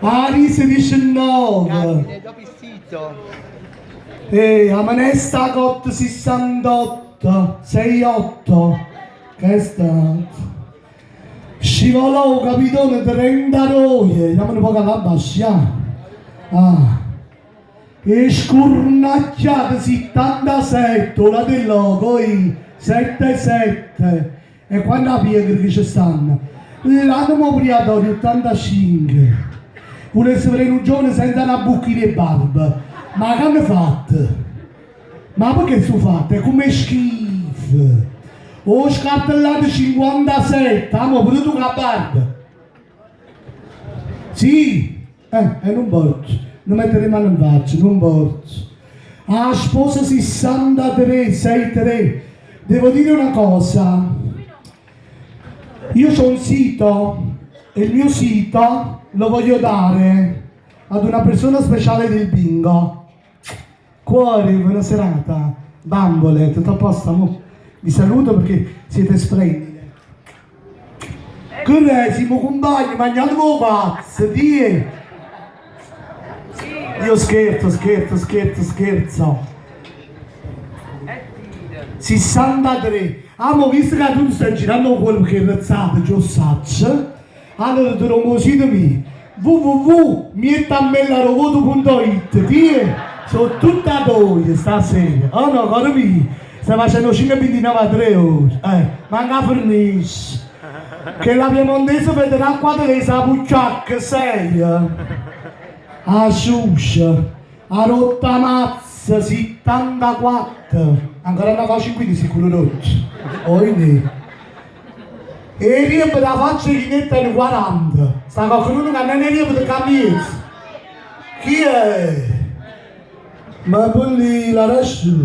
Aris 19. E 'a menesta cotta 68, 6, 8. Che è stato? Scivolò 'o capitone 32. Jammo nu poco all'abbascio, ja. Ah. E scurnacchiate 77, 'o lato 'e lloco, oi, 7 7. E quanta piecure che ce stanno? L'anema 'o priatorio 85. Vulesse vedè nu giovane senza na bucchina 'e barba. Ma ch'hanno fatto? Ma pecchè stu fatto? È comme schifo! O scartellato 57, amo pure tu cu 'a barba? Sì? Eh, e nun 'mporta, nun mettere 'e mane 'nfaccia, nun 'mporta. A sposa 63, 6 3. Devo dire una cosa, io c'ho un sito e il mio sito lo voglio dare ad una persona speciale del bingo. Cuori, buona serata. Bambole, tutto a posto, amò? Vi saluto perché siete splendide. Che è, simmo cumpagni, magnateve 'o cazzo, tie'! Io scherzo, scherzo, scherzo, scherzo. 63. Amo, visto che tu ti stai girando 'o cuollo perché è arrezzato, già 'o saccio, allora te dongo 'o sito mio, www.miettammella.it, tie', so' tutt' 'a toja stasera. Oh no, core mio, stai facenno 'o 5,29 a 3 ore, eh, manco 'a fernisce. Chella piemontese vede l'acqua telesa 'a pucciacca, 6, 'a sciuscia, 'a rotta mazza, 74, ancora 'na cosa in quindi sicuro rotto, oinè. E riempete 'a faccia 'e chi ne tene 40. Sta quaccheduno ca nen 'e riempete ccà 'mmiezzo? Chi è? Ma pulì la rasciù.